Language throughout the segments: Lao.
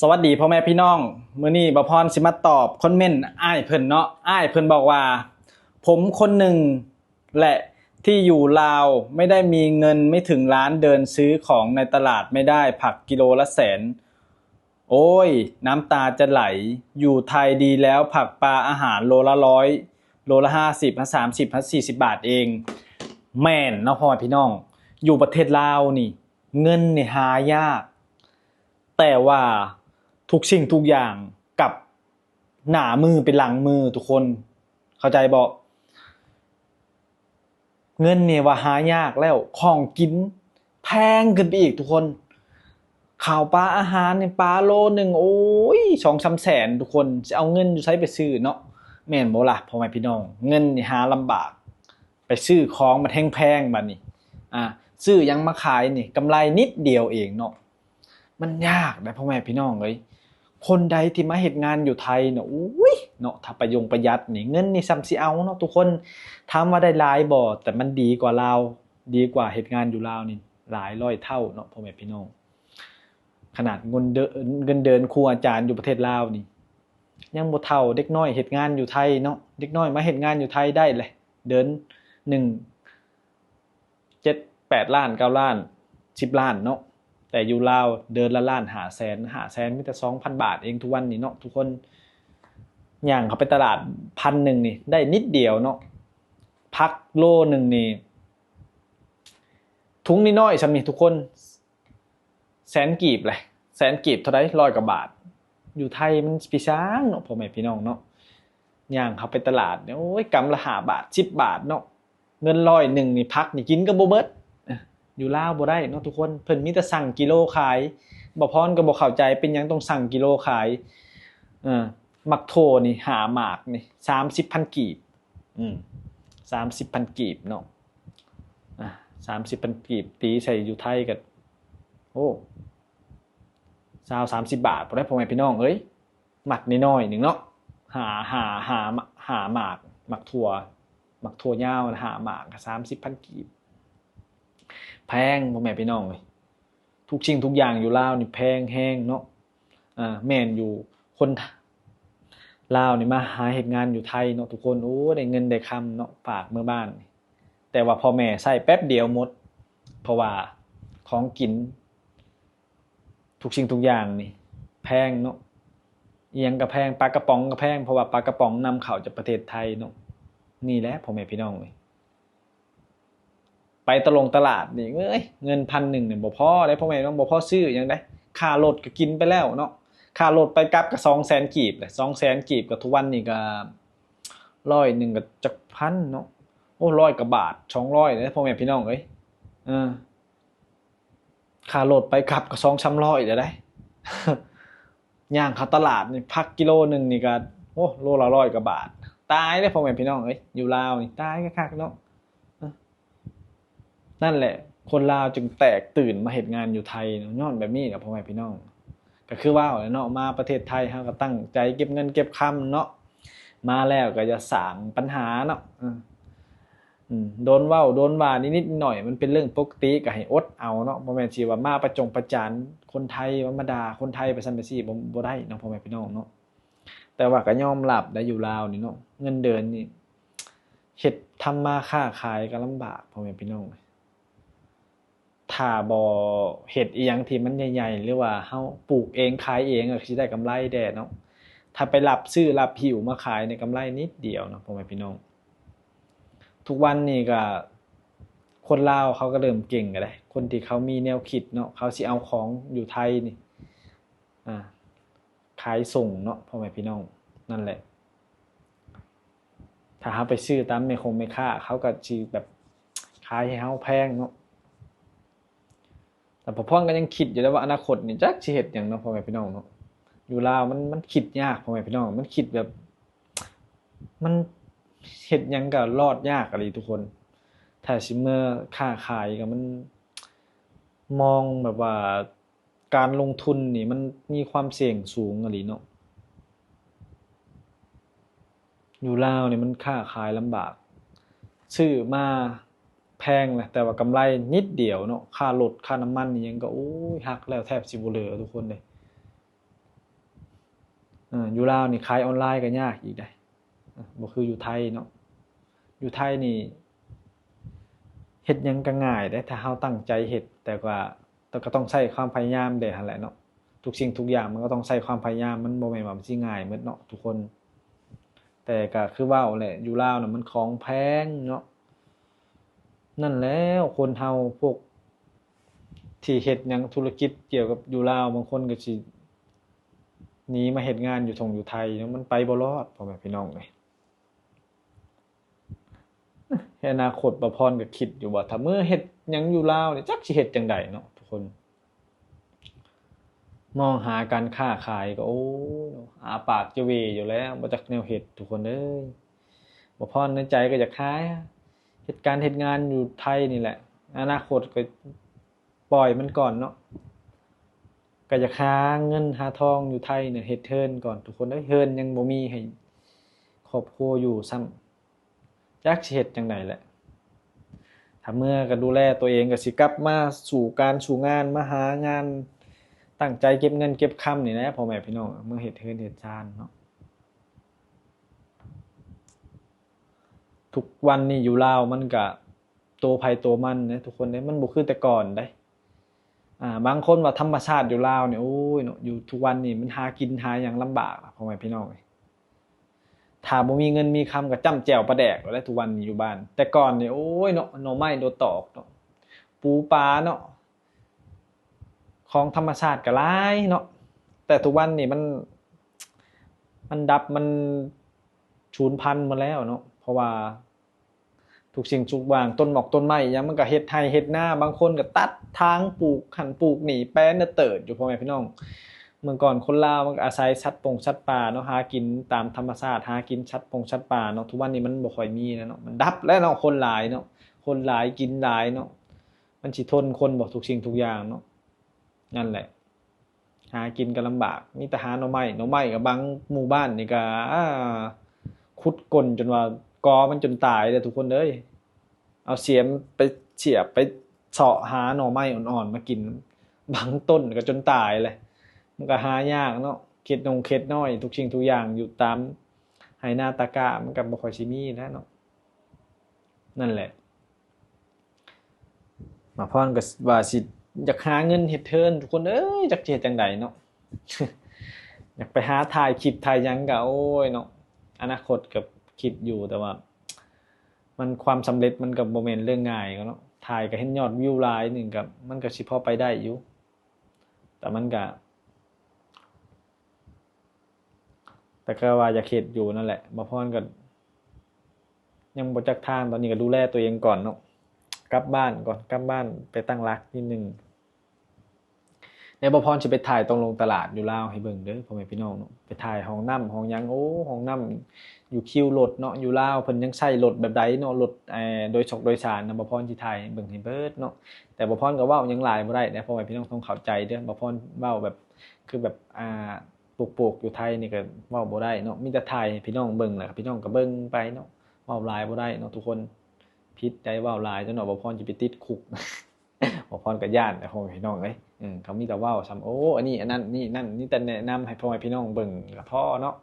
สวัสดีพ่อแม่พี่น้อง มื้อนี้บ่าวพรสิมาตอบคอมเมนต์อ้ายเพิ่นเนาะ อ้ายเพิ่นบอกว่า ผมคนหนึ่งแหละที่อยู่ลาวไม่ได้มีเงินไม่ถึงล้าน เดินซื้อของในตลาดไม่ได้ ผักกิโลละแสน โอ้ย น้ำตาจะไหล อยู่ไทยดีแล้ว ผักปลาอาหารโลละร้อย โลละห้าสิบ หาสามสิบ หาสี่สิบบาทเอง แม่นเนาะพ่อแม่พี่น้อง อยู่ประเทศลาวนี่ เงินนี่หายาก แต่ว่าทุกสิ่งทุกอย่างกลับหน้ามือเป็นหลังมือทุกคน เข้าใจบ่ เงินนี่ว่าหายากแล้ว ของกินแพงขึ้นไปอีกทุกคน ข้าวปลาอาหารนี่ ปลาโลหนึ่ง โอ้ย สองสามแสน ทุกคน สิเอาเงินอยู่ไสไปซื้อเนาะ แม่นบ่ล่ะพ่อแม่พี่น้อง เงินนี่หาลำบาก ไปซื้อของบัดแฮงแพงบัดนี้ อ่า ซื้อหยังมาขายนี่ กำไรนิดเดียวเองเนาะ มันยากเด้พ่อแม่พี่น้องเอ้ย คนใดที่มาเฮ็ดงานอยู่ไทยเนาะ อุ้ย เนาะ ถ้าประยงประหยัดนี่ เงินนี่ส่ำสิเอาเนาะทุกคน ถามว่าได้หลายบ่ แต่มันดีกว่าลาว ดีกว่าเฮ็ดงานอยู่ลาวนี่ หลายร้อยเท่าเนาะพ่อแม่พี่น้อง ขนาดเงินเดือน เงินเดือนครูอาจารย์อยู่ประเทศลาวนี่ ยังบ่เท่าเด็กน้อยเฮ็ดงานอยู่ไทยเนาะ เด็กน้อยมาเฮ็ดงานอยู่ไทยได้แหละ เดือนหนึ่ง เจ็ด แปดล้าน เก้าล้าน สิบล้านเนาะ แต่อยู่ลาวเดือนละล้านห้าแสน ห้าแสน มีแต่สองพันบาทเองทุกวันนี้เนาะทุกคน ย่างเข้าไปตลาด พันหนึ่ง นี่ได้นิดเดียวเนาะ ผักโลหนึ่งนี่ ถุงน้อยๆ ส่ำนี้ทุกคน แสนกีบเลย แสนกีบเท่าใด ร้อยกว่าบาท อยู่ไทยมันสิไปซ่างเนาะพ่อแม่พี่น้องเนาะ ย่างเข้าไปตลาดเนี่ย โอ้ย กำละห้าบาท สิบบาทเนาะ เงินร้อยหนึ่งนี่ ผักนี่กินก็บ่เบิด เอ้อ อยู่ลาวบ่ได้เนาะทุกคน เพิ่นมีแต่สั่งกิโลขาย บ่าวพรก็บ่เข้าใจเป็นหยังต้องสั่งกิโลขาย เออ หมากถั่วนี่ ห้าหมากนี่ สามสิบพันกีบ อืม สามสิบพันกีบเนาะ อ่ะ สามสิบพันกีบ ตีใส่อยู่ไทยก็ โอ้ ซาว สามสิบบาทพุ้นแหละพ่อแม่พี่น้องเอ้ย หมากน้อยๆ หนึ่งเนาะ ห้า ห้า ห้า ห้าหมาก หมากถั่ว หมากถั่วยาวน่ะ ห้าหมาก สามสิบพันกีบ แพงพ่อแม่พี่น้องเอ้ย ทุกสิ่งทุกอย่างอยู่ลาวนี่แพงแฮงเนาะ อ่า แม่นอยู่ คนลาวนี่มาหาเฮ็ดงานอยู่ไทยเนาะทุกคน โอ้ ได้เงินได้คำเนาะ ฝากเมือบ้าน แต่ว่าพ่อแม่ใช้แป๊บเดียวหมด เพราะว่าของกิน ทุกสิ่งทุกอย่างนี่แพงเนาะ อิหยังก็แพง ปลากระป๋องก็แพง เพราะว่าปลากระป๋องนำเข้าจากประเทศไทยเนาะ นี่แหละพ่อแม่พี่น้องเอ้ย ไปตะลงตลาดนี่ เอ้ย เงินพันหนึ่งนี่บ่พอเด้พ่อแม่พี่น้อง บ่พอซื้อหยังได๋ ค่ารถก็กินไปแล้วเนาะ ค่ารถไปกลับก็สองแสนกีบแหละ สองแสนกีบก็ทุกวันนี้ก็ ร้อยหนึ่งก็จักพันเนาะ โอ้ ร้อยกว่าบาท สองร้อยเด้พ่อแม่พี่น้องเอ้ย เออ ค่ารถไปกลับก็สองสามร้อยแล้วได๋ ย่างเข้าตลาดนี่ ผักกิโลหนึ่งนี่ก็ โอ้ โลละร้อยกว่าบาท ตายเด้พ่อแม่พี่น้องเอ้ย อยู่ลาวนี่ ตายคักๆ เนาะ เออ นั่นแหละ คนลาวจึงแตกตื่นมาเฮ็ดงานอยู่ไทยเนาะ ย้อนแบบนี้แหละพ่อแม่พี่น้อง ก็คือเว้าแหละเนาะ มาประเทศไทยเฮาก็ตั้งใจเก็บเงินเก็บคำเนาะ มาแล้วก็อย่าสร้างปัญหาเนาะ เออ อืม โดนเว้าโดนว่านิดๆหน่อยๆ มันเป็นเรื่องปกติ ก็ให้อดเอาเนาะ บ่แม่นสิว่ามาประจงประจานคนไทย ว่ามาด่าคนไทยไปซั่นไปซี่ บ่ บ่ได้เนาะพ่อแม่พี่น้องเนาะ แต่ว่าก็ยอมรับได้อยู่ลาวนี่เนาะ เงินเดือนนี่ เฮ็ดทำมาค้าขายก็ลำบากพ่อแม่พี่น้อง ถ้าบ่เฮ็ดอิหยังที่มันใหญ่ๆ หรือว่าเฮาปลูกเองขายเองก็สิได้กำไรแด่เนาะ ถ้าไปรับซื้อรับหิ้วมาขายนี่กำไรนิดเดียวเนาะพ่อแม่พี่น้อง ทุกวันนี้ก็คนลาวเขาก็เริ่มเก่งแล้วเด้ คนที่เขามีแนวคิดเนาะ เขาสิเอาของอยู่ไทยนี่ อ่า ขายส่งเนาะพ่อแม่พี่น้อง นั่นแหละ ถ้าเฮาไปซื้อตามแม่คงแม่ค้า เขาก็สิแบบขายให้เฮาแพงเนาะ แต่พ่อพ่องก็ยังคิดอยู่เด้ว่าอนาคตนี่จักสิเฮ็ดหยังเนาะพ่อแม่พี่น้องเนาะ อยู่ลาวมัน มันคิดยากพ่อแม่พี่น้อง มันคิดแบบ มันเฮ็ดหยังก็รอดยากอีหลีทุกคน ถ้าสิเมือค้าขายก็มันมองแบบว่า การลงทุนนี่มันมีความเสี่ยงสูงอีหลีเนาะ อยู่ลาวนี่มันค้าขายลำบาก ซื้อมาแพงแหละ แต่ว่ากำไรนิดเดียวเนาะ ค่ารถ ค่าน้ำมันอิหยังก็ โอ้ย หักแล้วแทบสิบ่เหลือทุกคนเด้ ເອີ ຢູ່ລາວນີ້ຂາຍອອນລາຍກໍຍາກອີກເດ້ ເອີ ບໍ່ຄືຢູ່ໄທເນາະ. ຢູ່ໄທນີ້ເຮັດຫຍັງກໍງ່າຍເດ້ ຖ້າເຮົາຕັ້ງໃຈເຮັດ ແຕ່ວ່າ ແຕ່ກໍຕ້ອງໃຊ້ຄວາມພະຍາຍາມເດ້ຫັ້ນແຫຼະເນາະ. ທຸກສິ່ງທຸກຢ່າງມັນກໍຕ້ອງໃຊ້ຄວາມພະຍາຍາມ ມັນບໍ່ແມ່ນວ່າມັນຊິງ່າຍໝົດເນາະທຸກຄົນ. ແຕ່ກໍຄືເວົ້າແຫຼະ ຢູ່ລາວນະມັນຂອງແພງເນາະ. ນັ້ນແຫຼະ ຄົນເຮົາພວກທີ່ເຮັດຫຍັງທຸລະກິດກ່ຽວກັບຢູ່ລາວ ບາງຄົນກໍຊິໜີມາເຮັດງານຢູ່ທົ່ງຢູ່ໄທເນາະ ມັນໄປບໍ່ລອດ ພໍ່ແມ່ພີ່ນ້ອງເອີຍ. ໃນອະນາຄົດ ບ່າວພອນກໍຄິດຢູ່ວ່າ ຖ້າເມືອເຮັດຫຍັງຢູ່ລາວນີ້ ຈັກຊິເຮັດຈັ່ງໃດເນາະທຸກຄົນ. ມອງຫາການຄ້າຂາຍກໍ ໂອ້ຍ ອາປາກຈະເຫວຢູ່ແລ້ວ ບໍ່ຈັກແນວເຮັດທຸກຄົນເອີຍ. ບ່າວພອນໃນໃຈກໍຢາກຫາເຮັດການເຮັດງານຢູ່ໄທນີ້ແຫຼະ ອະນາຄົດກໍປ່ອຍມັນກ່ອນເນາະ. ກໍຢາກຫາເງິນຫາທອງຢູ່ໄທນີ້ ເຮັດເຮືອນກ່ອນທຸກຄົນເອີຍ. ເຮືອນຍັງບໍ່ມີໃຫ້ຄອບຄົວຢູ່ຊ້ຳ ຈັກຊິເຮັດຈັ່ງໃດແຫຼະ. ຖ້າເມືອກໍດູແລຕົວເອງ ກໍຊິກັບມາສູ່ການສູ່ງານ ມາຫາງານ ຕັ້ງໃຈເກັບເງິນເກັບຄຳນີ້ແຫຼະ ພໍ່ແມ່ພີ່ນ້ອງ ເມືອເຮັດເຮືອນເຮັດຊານເນາະ. ທຸກວັນນີ້ຢູ່ລາວມັນກະໂຕໃຜໂຕມັນເດ້ທຸກຄົນເດ້ ມັນບໍ່ຄືແຕ່ກ່ອນເດ້. ອ່າ ບາງຄົນວ່າທຳມະຊາດຢູ່ລາວນີ້ ໂອ້ຍເນາະ ຢູ່ທຸກວັນນີ້ມັນຫາກິນຫາຫຍັງລຳບາກລະ ພໍ່ແມ່ພີ່ນ້ອງເອີຍ. ຖ້າບໍ່ມີເງິນມີຄຳກໍຈ້ຳແຈ່ວປາແດກແລ້ວ ທຸກວັນນີ້ຢູ່ບ້ານ. ແຕ່ກ່ອນນີ້ ໂອ້ຍເນາະ ໜໍ່ໄມ້ໜໍ່ຕອກເນາະ ປູປາເນາະ ຂອງທຳມະຊາດກໍຫຼາຍເນາະ. ແຕ່ທຸກວັນນີ້ມັນ ມັນດັບ ມັນສູນພັນໝົດແລ້ວເນາະ ເພາະວ່າທຸກສິ່ງທຸກຢ່າງ ຕົ້ນໝອກຕົ້ນໄມ້ຫຍັງ ມັນກໍເຮັດໄຮ່ເຮັດນາ ບາງຄົນກໍຕັດທາງ ປູກຫັ້ນປູກນີ້ ແປນເຕີດຢູ່ ພໍ່ແມ່ພີ່ນ້ອງ. ເມື່ອກ່ອນຄົນລາວມັນກໍອາໄສສັດປົງສັດປ່າເນາະ ຫາກິນຕາມທຳມະຊາດ ຫາກິນສັດປົງສັດປ່າເນາະ. ທຸກວັນນີ້ມັນບໍ່ຄ່ອຍມີແລ້ວເນາະ ມັນດັບແລ້ວເນາະ ຄົນຫຼາຍເນາະ ຄົນຫຼາຍກິນຫຼາຍເນາະ. ມັນຊິທົນຄົນບໍ່ ທຸກສິ່ງທຸກຢ່າງເນາະ. ນັ້ນແຫຼະ ຫາກິນກໍລຳບາກ ມີແຕ່ຫາໜໍ່ໄມ້ ໜໍ່ໄມ້ກໍບາງໝູ່ບ້ານນີ້ກໍ ອາ ຂຸດກົ້ນຈົນວ່າ ກໍມັນຈົນຕາຍເດ້ທຸກຄົນເອີຍ. ເອົາສຽມໄປສຽບໄປເຊາະຫາໜໍ່ໄມ້ອ່ອນໆມາກິນ ບາງຕົ້ນກໍຈົນຕາຍແຫຼະ. ມັນກໍຫາຍາກເນາະ ເຂດນົງເຂດນ້ອຍ ທຸກສິ່ງທຸກຢ່າງຢູ່ຕາມໄຮ່ນາຕາກ້າ ມັນກໍບໍ່ຄ່ອຍຊິມີແລ້ວເນາະ. ນັ້ນແຫຼະ ບ່າວພອນກໍວ່າຊິຢາກຫາເງິນເຮັດເທີນ ທຸກຄົນເອີຍ ຈັກຊິເຮັດຈັ່ງໃດເນາະ. ຢາກໄປຫາຖ່າຍຄລິບຖ່າຍຫຍັງກໍ ໂອ້ຍເນາະ ອະນາຄົດກໍຄິດຢູ່ ແຕ່ວ່າມັນ ຄວາມສຳເລັດມັນກໍບໍ່ແມ່ນເລື່ອງງ່າຍເນາະ. ຖ່າຍກໍເຫັນຍອດວິວຫຼາຍໜຶ່ງ ກໍມັນກໍຊິພໍໄປໄດ້ຢູ່ ແຕ່ມັນກໍ ແຕ່ກໍວ່າຢາກເຮັດຢູ່ນັ້ນແຫຼະ ບ່າວພອນກໍຍັງບໍ່ຈັກທາງ ຕອນນີ້ກໍດູແລຕົວເອງກ່ອນເນາະ ກັບບ້ານກ່ອນ ກັບບ້ານໄປຕັ້ງຫຼັກນິດໜຶ່ງ. ແລ້ວບ່າວພອນຊິໄປຖ່າຍຕ້ອງລົງຕະຫຼາດຢູ່ລາວໃຫ້ເບິ່ງເດີ ພໍ່ແມ່ພີ່ນ້ອງເນາະ ໄປຖ່າຍຫ້ອງນ້ຳຫ້ອງຫຍັງ ໂອ້ ຫ້ອງນ້ຳຢູ່ຄິວລົດເນາະ ຢູ່ລາວເພິ່ນຍັງໃຊ້ລົດແບບໃດເນາະ ລົດ ເອີ ໂດຍສອກໂດຍສານນະ ບ່າວພອນຊິຖ່າຍໃຫ້ເບິ່ງໃຫ້ເບິດເນາະ. ແຕ່ບ່າວພອນກໍເວົ້າຫຍັງຫຼາຍບໍ່ໄດ້ເດ້ ພໍ່ແມ່ພີ່ນ້ອງຕ້ອງເຂົ້າໃຈເດີ ບ່າວພອນເວົ້າແບບ ຄືແບບ ອ່າ ໂປກໆຢູ່ໄທນີ້ກໍເວົ້າບໍ່ໄດ້ເນາະ ມີແຕ່ຖ່າຍໃຫ້ພີ່ນ້ອງເບິ່ງ ແລ້ວກໍພີ່ນ້ອງກໍເບິ່ງໄປເນາະ ເວົ້າຫຼາຍບໍ່ໄດ້ເນາະທຸກຄົນ. ຜິດໃດເວົ້າຫຼາຍ ຈັກໜ່ອຍບ່າວພອນຊິໄປຕິດຄຸກ ບ່າວພອນກໍຢ້ານນະ ພໍ່ແມ່ພີ່ນ້ອງເອີຍ. ເອີ ເຂົາມີແຕ່ເວົ້າຊ້ຳ ໂອ້ ອັນນີ້ອັນນັ້ນນີ້ນັ້ນ ມີແຕ່ແນະນຳໃຫ້ພໍ່ແມ່ພີ່ນ້ອງເບິ່ງກໍພໍເນາະ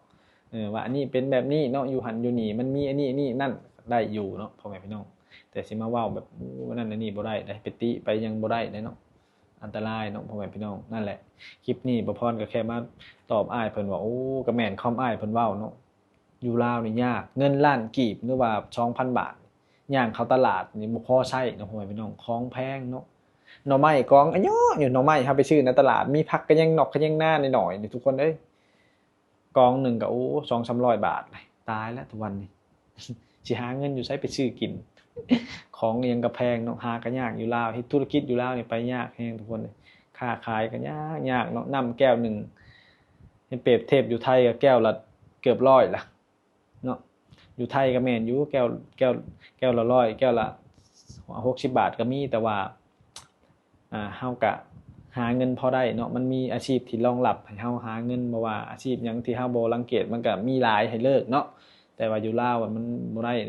ເອີ ວ່າອັນນີ້ເປັນແບບນີ້ເນາະ ຢູ່ຫັ້ນຢູ່ນີ້ມັນມີອັນນີ້ອັນນີ້ນັ້ນ ໄດ້ຢູ່ເນາະ ພໍ່ແມ່ພີ່ນ້ອງ. ແຕ່ຊິມາເວົ້າແບບ ໂອ້ ອັນນັ້ນອັນນີ້ບໍ່ໄດ້ເດ້ ໄປຕິໄປຫຍັງບໍ່ໄດ້ເດ້ເນາະ ອັນຕະລາຍເນາະ ພໍ່ແມ່ພີ່ນ້ອງ. ນັ້ນແຫຼະ ຄລິບນີ້ບ່າວພອນກໍແຄ່ມາຕອບອ້າຍເພິ່ນວ່າ ໂອ້ ກໍແມ່ນຄວາມອ້າຍເພິ່ນເວົ້າເນາະ ຢູ່ລາວນີ້ຍາກ ເງິນລ້ານກີບ ຫຼືວ່າສອງພັນບາດ ຍ່າງເຂົ້າຕະຫຼາດນີ້ບໍ່ພໍໃຊ້ເນາະ ພໍ່ແມ່ພີ່ນ້ອງ ຂອງແພງເນາະ. ໜໍ່ໄມ້ກອງອະຍໍ້ຢູ່ ໜໍ່ໄມ້ເຮົາໄປຊື້ໃນຕະຫຼາດ ມີຜັກກະແຍງນອກກະແຍງນາໜ້ອຍໆນີ້ ທຸກຄົນເອີຍ ກອງໜຶ່ງກໍ ໂອ້ ສອງສາມຮ້ອຍບາດ ຕາຍແລ້ວທຸກວັນນີ້ ຊິຫາເງິນຢູ່ໃສໄປຊື້ກິນ ຂອງອີ່ຫຍັງກໍແພງເນາະ ຫາກໍຍາກຢູ່ລາວ ເຮັດທຸລະກິດຢູ່ລາວນີ້ໄປຍາກແຮງທຸກຄົນເອີຍ. ຄ້າຂາຍກໍຍາກ ຍາກເນາະ ນ້ຳແກ້ວໜຶ່ງ ໃຫ້ປຽບທຽບຢູ່ໄທກໍແກ້ວລະເກືອບຮ້ອຍລະເນາະ ຢູ່ໄທກໍແມ່ນຢູ່ ແກ້ວ ແກ້ວ ແກ້ວລະຮ້ອຍ ແກ້ວລະຫົກສິບບາດກໍມີ ແຕ່ວ່າ ອ່າ ເຮົາກະຫາເງິນພໍໄດ້ເນາະ ມັນມີອາຊີບທີ່ຮອງຮັບໃຫ້ເຮົາຫາເງິນ ບໍ່ວ່າອາຊີບຫຍັງທີ່ເຮົາບໍ່ລັງກຽດ ມັນກະມີຫຼາຍໃຫ້ເລືອກເນາະ. ແຕ່ວ່າຢູ່ລາວມັນບໍ່ໄດ້